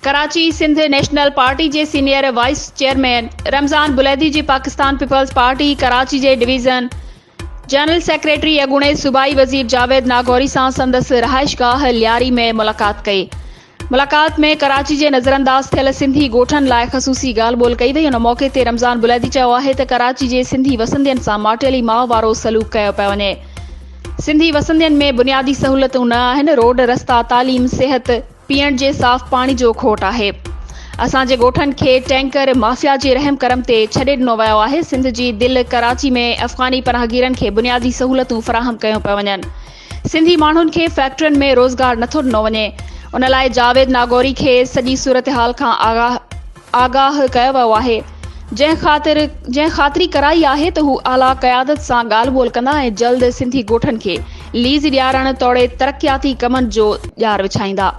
Karachi, Sindh national party جي senior vice chairman Ramzan Buledi جي Pakistan peoples party Karachi جي ڊويزن جنرل سيڪريٽري اڳوڻي صوبائي وزير جاويد ناگوري سان سندس رهائشگاهه لياري ۾ ملاقات ڪئي. ملاقات ۾ ڪراچي جي نظرانداز ٿيل سنڌي ڳوٺن لاء خصوصي ڳالهه ٻولهه ڪئي وئي. ان موقعي تي رمضان بليدي چيو آهي ته ڪراچي جي سنڌي وسندين سان ماٽيلي ماء وارو سلوڪ ڪيو پيو وڃي. سنڌي وسندين ۾ بنيادي سهولتون نه آهن، روڊ، رستا، تعليم، صحت، پيئڻ جي صاف پاڻي جو کوٽ آهي. اسان جي ڳوٺن کي ٽينڪر مافيا جي رحم ڪرم تي ڇڏي ڏنو ويو آهي. سنڌ جي دل ڪراچي ۾ افغاني پناهگيرن کي بنيادي سهولتون فراهم ڪيون پيون وڃن. سنڌي ماڻهن کي فيڪٽرين ۾ روزگار نٿو ڏنو وڃي. ان لاء جاويد ناگوري کي سڄي صورتحال کان آگاهه ڪيو ويو آهي. جنهن خاطر جنهن خاطري ڪرائي آهي ته هو اعليٰ قيادت سان ڳالهه ٻولهه ڪندا ۽ جلد سنڌي ڳوٺن کي ليز ڏيارڻ توڙي ترقياتي ڪمن جو ڄار وڇائيندا.